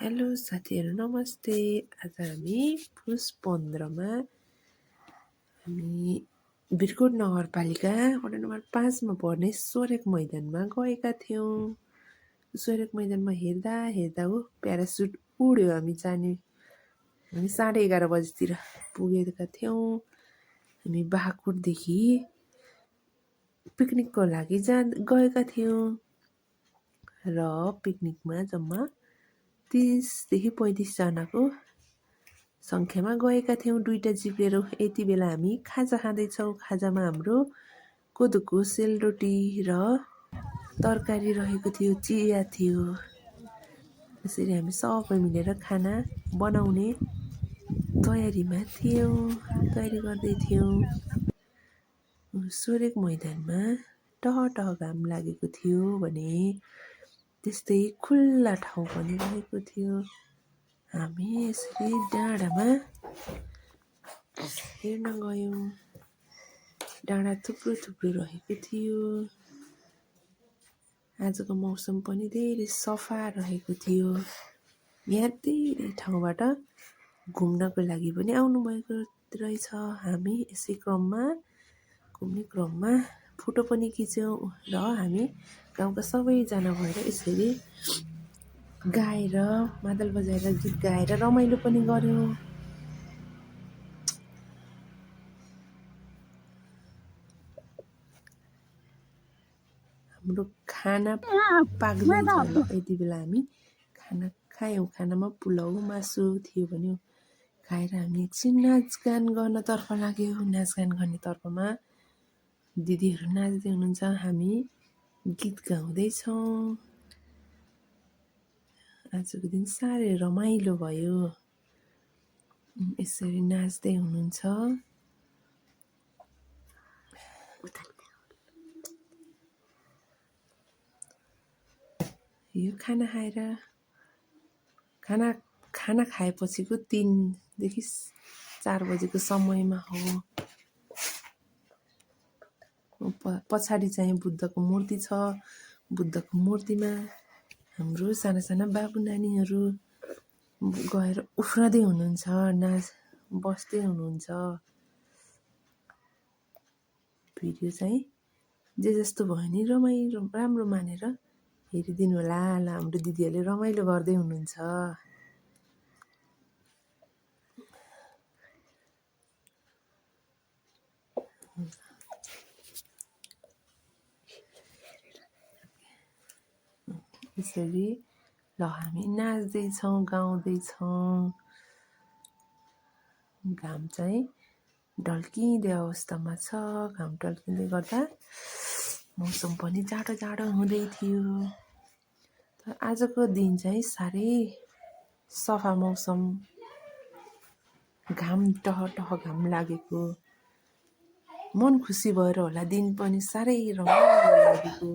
Hello साथीहरू नमस्ते। आज हामी पुस 15 मा हामी बिरकोट नगरपालिका वडा नम्बर 5 मा पर्ने सोरेक मैदानमा गएका थियौँ। सोरेक मैदानमा हेर्दा हो प्यारासुट उड्यो। हामी 11:30 बजेतिर पुगेका थियौँ। हामी बागकोटदेखि पिकनिकको लागि गएका थियौँ र पिकनिकमा जम्मा 30 देखि 35 जनाको संख्यामा गएका थियौँ। दुईटा जिप लिएर यति बेला हामी खाजा खाँदैछौँ। खाजामा हाम्रो कोदोको सेलरोटी र तरकारी रहेको थियो, चिया थियो। यसरी हामी सबै मिलेर खाना बनाउने तयारी गर्दै थियौँ। सोरेक मैदानमा टह घाम लागेको थियो भने त्यस्तै खुल्ला ठाउँ पनि रहेको थियो। हामी यसरी डाँडामा हेर्न गयौँ। डाँडा थुप्रो रहेको थियो। आजको मौसम पनि धेरै सफा रहेको थियो। यहाँ धेरै ठाउँबाट घुम्नको लागि पनि आउनुभएको रहेछ। हामी यसै घुम्ने क्रममा फोटो पनि खिच्यौँ र हामी गाउँका सबैजना भएर यसरी गाएर मादल बजाएर गीत गाएर रमाइलो पनि गऱ्यौँ। हाम्रो खाना पाक्दैछ। यति बेला हामी खाना खायौँ। खानामा पुलाउ मासु थियो भने खाएर हामी एकछिन नाचगान गर्नतर्फ लाग्यौँ। नाचगान गर्ने तर्फमा दिदीहरू नाच्दै हुनुहुन्छ, हामी गीत गाउँदैछौँ। आजको दिन साह्रै रमाइलो भयो। यसरी नाच्दै हुनुहुन्छ। यो खाना खाएपछिको 3 देखि 4 बजेको समयमा हो। पछाडि चाहिँ बुद्धको मूर्ति छ। बुद्धको मूर्तिमा हाम्रो साना बाबु नानीहरू गएर उफ्रदै हुनुहुन्छ, बस्दै हुनुहुन्छ। भिडियो चाहिँ जे जस्तो भयो नि रमाइलो राम्रो मानेर हेरिदिनु होला। हाम्रो दिदीहरूले रमाइलो गर्दै हुनुहुन्छ। यसरी ल हामी नाच्दैछौँ, गाउँदैछौँ। घाम चाहिँ ढल्किँदै अवस्थामा छ। घाम ढल्किँदै गर्दा मौसम पनि जाडो हुँदै थियो। तर आजको दिन चाहिँ साह्रै सफा मौसम, घाम टह घाम लागेको, मन खुसी भएर होला। दिन पनि साह्रै रमाइलो लागेको।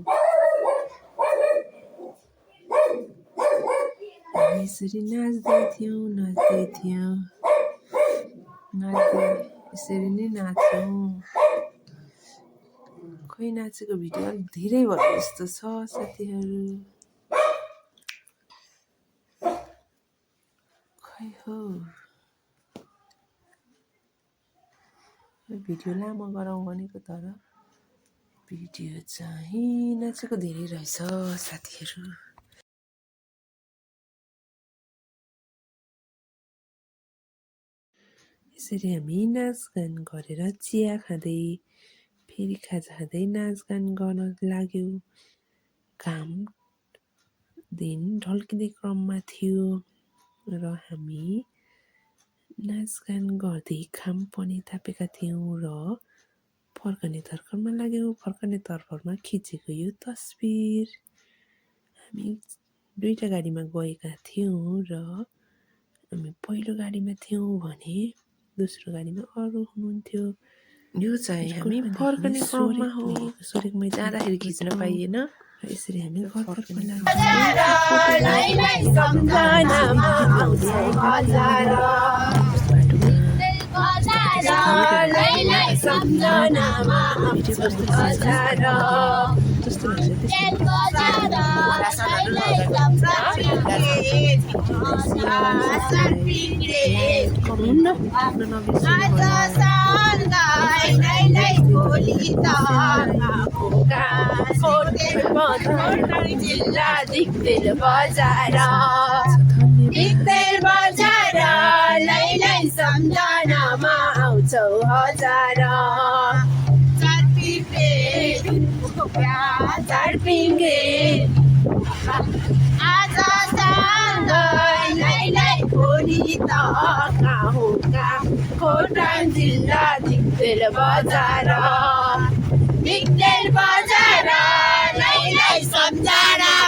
हामी यसरी नाच्दै थियौँ। यसरी नै नाच्यौँ। खोइ नाचेको भिडियो अलिक धेरै भयो जस्तो छ साथीहरू। खै हो, भिडियो लामो गरौँ भनेको तर भिडियो चाहिँ नाचेको धेरै रहेछ साथीहरू। यसरी हामी नाचगान गरेर चिया खाँदै फेरि खाजा खाँदै नाचगान गर्न लाग्यौँ। घाम दिन ढल्किँदै क्रममा थियो र हामी नाचगान गर्दै घाम पनि तापेका थियौँ र फर्कने तर्खरमा लाग्यौँ। फर्कने तर्फमा खिचेको यो तस्बिर। हामी 2टा गाडीमा गएका थियौँ र हामी पहिलो गाडीमा थियौँ भने दोस्रो गाडीमा अरू हुनुहुन्थ्यो। यो चाहिँ हामी फर्कने क्रममा हो। सोरेकमै जाँदाखेरि खिच्न पाइएन। यसरी हामी फर्कने सम्झनामा भिडियो आउँछौ कस्तो बजार जस्तो लाग्छ तेल त्यस्तो लाइक कमेन्ट गर्न जिल्ला दिक्तेल बजार लै सम्झनामा आउँछौ हजार चारपिङ्गे आज लै भोलि त कहाँ खोटाङ जिल्ला दिक्तेल बजार लै सम्झना